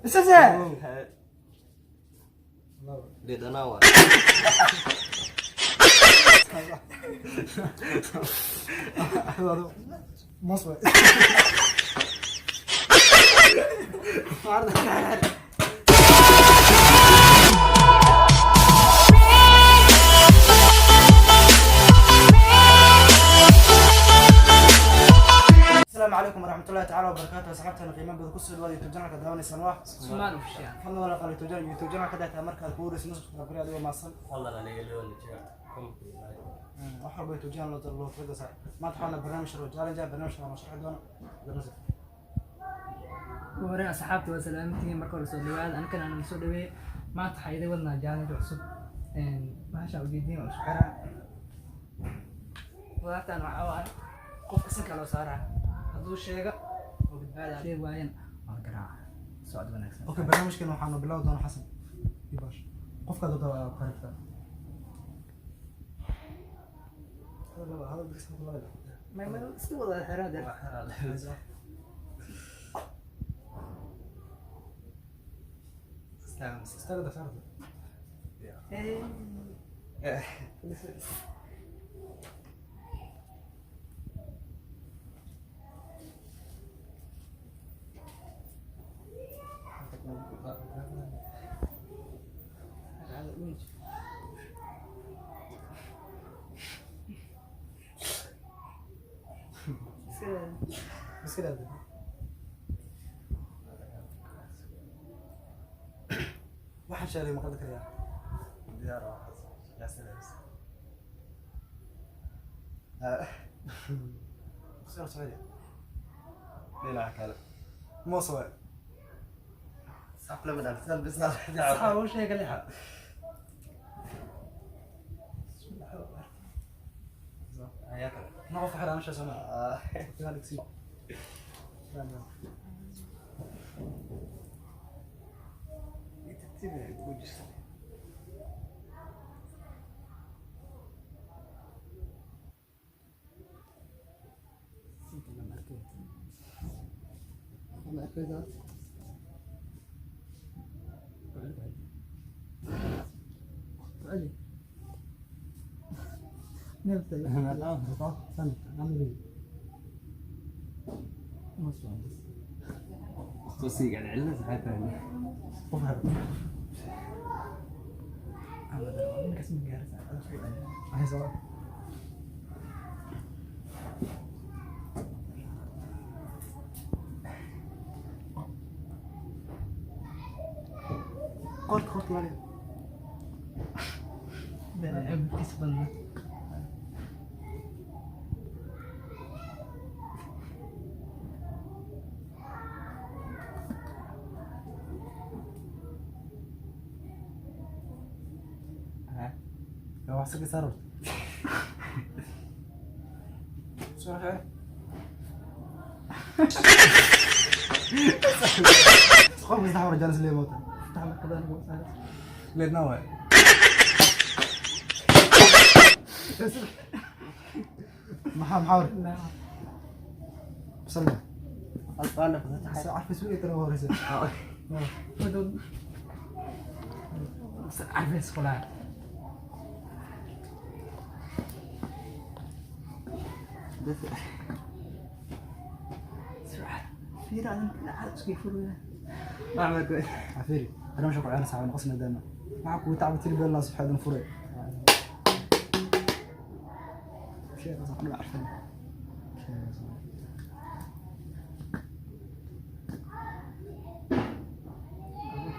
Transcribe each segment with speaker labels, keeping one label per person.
Speaker 1: Isase.
Speaker 2: Liidhanaa waa.
Speaker 3: Moos waay. Asalaamu calaykum waraxmatullahi tacaala wabarakaatu. Asxaabtana qiimo badan, kusoo dhawaada YouTube channelka daawanaysaan waa
Speaker 1: Sumaan official.
Speaker 3: Fadlan walaal qaali YouTube channelka daataa markaad ku wareyso subscribe garee adigoo mahadsan.
Speaker 2: Fadlan aniga liwan jira.
Speaker 3: Wax walba YouTube channel loo tala saar. Maanta waxaana barnaamij oo challenge ah, barnaamijka waan sharxi doona barnaamij.
Speaker 1: Ugu horreyn asxaabta waa salaamantihiin, marka hore soo dhawaada, anigan aan soo dhaweeyey. Maanta waxaa idin wadnaa challenge cusub. Bahasha ujeediin waa isku xiraa. Qudaartan waxaa waaye qofka sanka loo saaraa, hadduu sheego oo badbaada, sheeg waayana waa garaaca. Socod wanaagsan.
Speaker 3: Okay, barnaamijkan waxaanu bilaawi doonaa Xasan Ibash. Qofka doonta waa ku xirtaa. Hadal bas ku laga.
Speaker 1: Ma iska wada xiraa dee.
Speaker 3: Istaagada saarta. Iska dhaaf. Waxaan sheegay ma qaldan karayaa?
Speaker 2: Diyaar waa Xasan. Jaasinaysa.
Speaker 3: Soo socda.
Speaker 2: Dhinaca kale.
Speaker 3: Moos waay.
Speaker 2: Saf lama dhalsan bis.
Speaker 1: Saxa uu sheega lixa.
Speaker 2: Ayaa kale.
Speaker 3: Ma qof xiraan meesha soo ma. Fiican dhigsi.
Speaker 1: Ma arkaysaa? Cali. Neefta.
Speaker 3: San, amri.
Speaker 2: Soo celcelina saxaabta.
Speaker 3: Qof xiraan.
Speaker 1: Ninkaas ma gaaraysaa?
Speaker 3: Ay soo. Qort qort laga.
Speaker 1: Ceebkiis badna.
Speaker 3: Wax iska saar. Soo xir. Qof kasta xawra jaalis leeyahay moota.
Speaker 1: Taxamarkadan ugu saaray.
Speaker 3: Leedna waay. Maxaa war? Salma. Carfi suuqa tara horeysa.
Speaker 1: Carfis kulaa. Fiir adan isku furaya.
Speaker 3: Cafiiri. Barnaamijka ku ciyaaraysa waxaan qasna daana. Waxaa kugu tacbatiri been laa subxaadan furay. Sheekhaas waxaan carfin.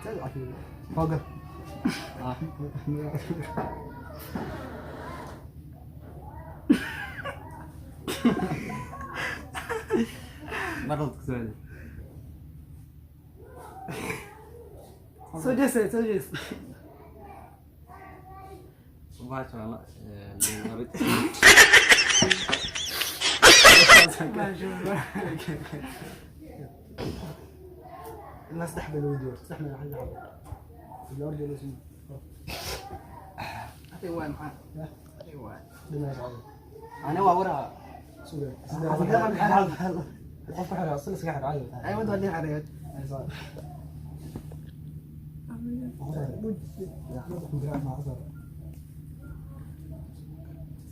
Speaker 3: Cafiiri. Foogal.
Speaker 2: Marad ku soo celi.
Speaker 1: Soo jeesay, soo jees.
Speaker 2: Bahasha waa la liin.
Speaker 3: Ilaa saddex bay lagu diyo. Saddex meel xagga xagga. Ilaa ordi la sii.
Speaker 1: Adiga waay maxaa? Adiga waay.
Speaker 3: Dhinaca socda.
Speaker 2: Ani waa waraa.
Speaker 3: Suga. Qofka xira, asal iska xira caadi.
Speaker 1: Ay wad waa xareed.
Speaker 3: Ay soo.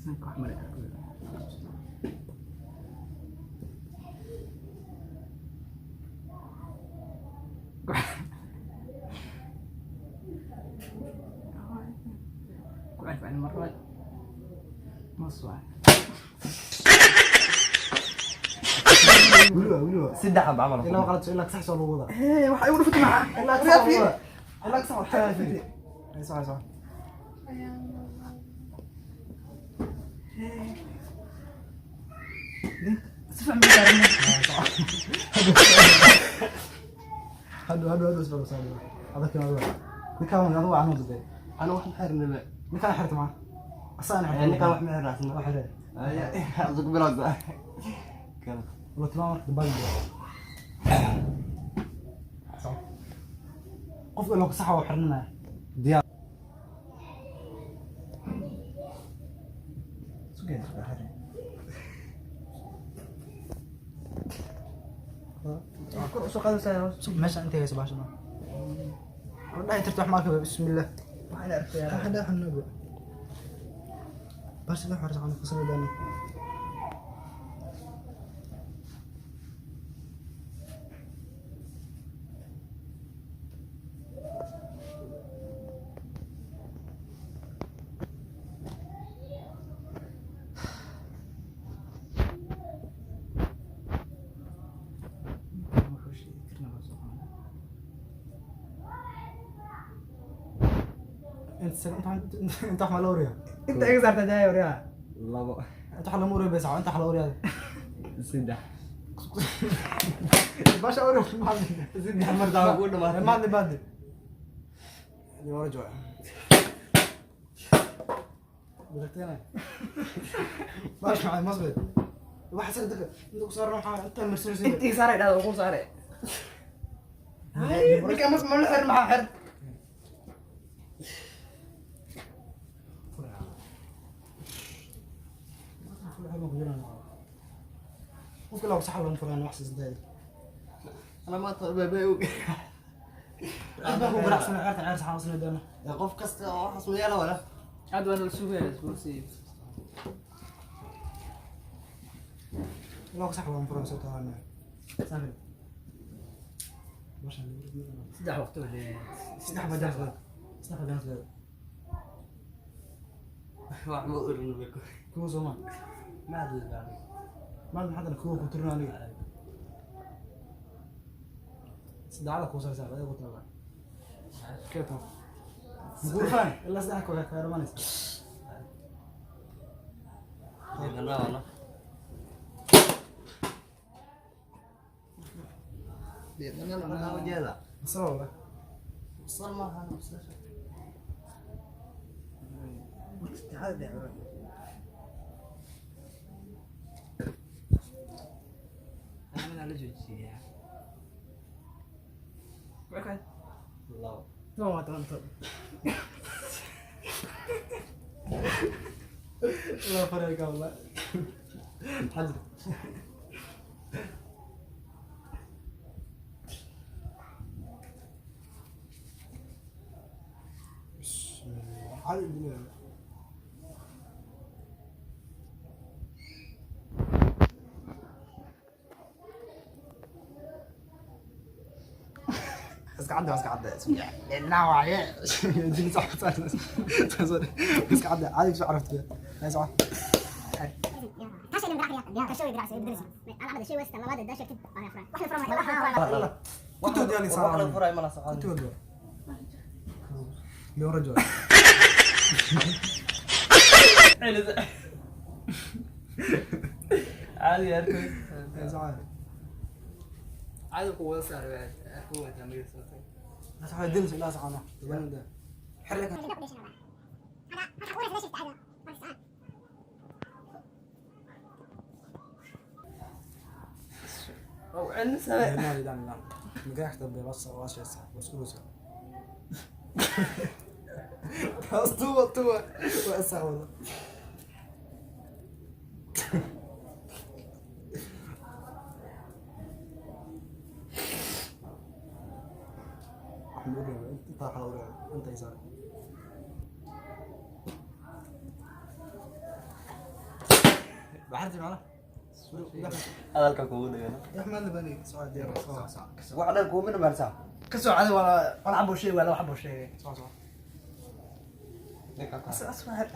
Speaker 1: Sanka wax male. Ku cel ficil mar labaad. Nus waay.
Speaker 3: Weli waa, weli waa.
Speaker 2: Saddex xab camal.
Speaker 3: Ilaa qalad, ilaa sax soo lagu wadaa.
Speaker 1: Hee, waxa igu dhufatay maxaa?
Speaker 3: Ilaa sax lagu wadaa. Ilaa sax waa fiiri. Ay sax sax.
Speaker 1: Si fiican ma gaarin.
Speaker 3: Hadhow hadhow hadhow isla soo. Adag kan waa. Ninkaan adigu aan waday.
Speaker 2: Ana wax ma xirnaba.
Speaker 3: Ninkaan xirta ma? Asaa xirta.
Speaker 2: Ninkaan wax ma xirnaasna.
Speaker 3: Wax xirta.
Speaker 2: Adag bilowda. Kala.
Speaker 3: Wala tilmaam marka dabaan. Sax. Qofka loo sax waa xirnaa. Diyaar. Sugee xirta.
Speaker 1: Kor u soo qaadaysaa hoos.
Speaker 3: Sug meesha intay hayso baashan. Wallahi tirta wax ma arkay, bismillah.
Speaker 1: Waxaan arkay.
Speaker 3: هذا حنبو بس لا حرص عن فصل داني.
Speaker 1: Wuxuu sheegi karnaa waa soo qaadana.
Speaker 3: انت انت انت احمد اوريا.
Speaker 1: Inta iga saarta jaay waryaa.
Speaker 2: Labo.
Speaker 3: انت حلا اوريا بس انت حلا اوريا.
Speaker 2: Saddex.
Speaker 3: باشا اوريا ما
Speaker 2: Saddex mar daa ugu dhamaatay.
Speaker 3: ما عندي بعد اللي ورا جوع بدكتنا باش معي مصبت واحد سنة دقة انت صار روح انت مرسل.
Speaker 1: Inta iga saaray dhahda ugu saaray. Hay, ninka mas ma la xir maxaa xir?
Speaker 3: قفك لو صح ولا فران واحد سنة
Speaker 2: Ana maanta baabay og.
Speaker 3: هو برعس انا عرفت عرس حاصل دانا.
Speaker 2: Qof kasta oo waxaas ma yeela wala.
Speaker 1: Aad waan la sugayaa isbuursi.
Speaker 3: لو صح ولا فران صوت انا سافر باش.
Speaker 1: Saddex waqti wale.
Speaker 3: saddex baa jaas leedahay, saddex baa jaas leedahay.
Speaker 2: Wax ma urin ba.
Speaker 3: Kuwa soo ma
Speaker 2: Ma hadli baa.
Speaker 3: maalin hadda kuwa ku tirin aniga saddexda kuu soo saaray adigu taala keeto muguurfaan ilaa saddex koo ka ramanaysa.
Speaker 2: Deeqana wala. Deeqana wala ujeeda.
Speaker 3: Masala wala.
Speaker 2: Basal ma aha basal.
Speaker 1: Anaa la joojiyaa. Marka
Speaker 2: Labo.
Speaker 1: toban waa toban toban.
Speaker 3: La fareyga wala xajir. Bismillah cali bilaa. Iska cadde, iska cadde, nawaaye dini sax sax iska cadde caadi soo carafta hay sax. كنت ودي أنا
Speaker 2: Wax la furay ma la socon.
Speaker 3: كنت ودي اليوم رجل.
Speaker 2: Caadi arkay.
Speaker 1: Caadi ku wada saaray ku wada amiir soo tagay.
Speaker 3: بس هو دنس لا صحنا حرك.
Speaker 2: Oo celin sabe.
Speaker 3: لا لا لا مقاح تبي بس واش بس كروسا بس تو تو واسع والله. Inta waxa lagu leeyahay inta ay saaran. Baxarti macna.
Speaker 2: Hadalka kugu dhigana.
Speaker 3: Axmed bani soo diyaar soo soo.
Speaker 2: Wax dhan kuuma dhamaarsaa.
Speaker 1: Ka soo caday waa wala xabo sheegay, waa laba xabo sheegay.
Speaker 3: Soo soo.
Speaker 1: Aswaar.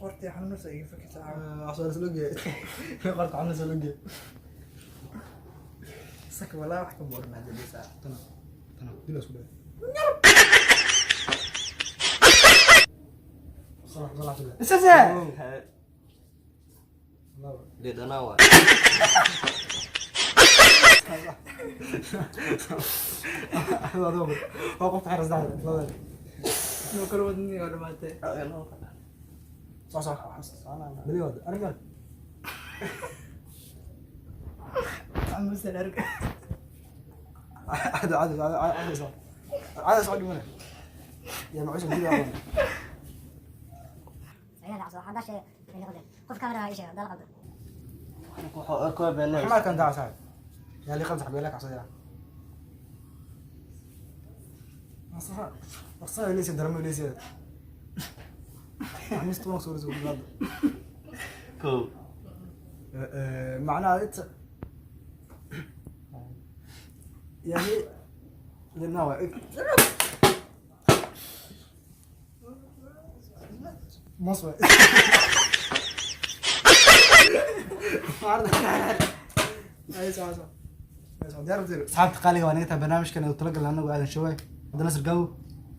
Speaker 1: Qortii xanuunsa iga fakita.
Speaker 3: Asoo soo geey. Qorta xanuunsa soo geey.
Speaker 1: Saka walaa wax ka buuran hadda bisa.
Speaker 3: Tana. Tana dilo isku dhaw. Salaam salaam salaam.
Speaker 1: Isase.
Speaker 3: Laba.
Speaker 2: Dhidhanaa waay.
Speaker 3: Waa qofka xeer saddexda labada.
Speaker 1: Inuu kala wadni oo dhamaatay.
Speaker 3: Soo soo. Bali wada. Arrin.
Speaker 1: Xanuunsan arka.
Speaker 3: عادي عادي عادي عادي صار عادي صار قبل يا معيش بدي أقول.
Speaker 4: Qof kamera ii sheeg haddaa la qaldo.
Speaker 3: ما كان داعي صاحب يا اللي خمسة حبيلك عصير أصلا ليش درمي ليش عم يستوون صورة زوج
Speaker 2: Kow.
Speaker 3: معناها إنت يعني للنوع مصر asxaabta qaaliga waa naga tahay barnaamijkan uu talagalay anagu aadan shaway haddana sirgaawo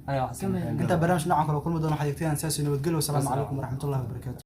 Speaker 2: Aniga waxaan
Speaker 3: inta barnaamij noocan kale oo kulmi doona waxaad egteen sidaas iyo nabadgelyo. Wasalaamu calaykum waraxmatullahi wabarakaatu.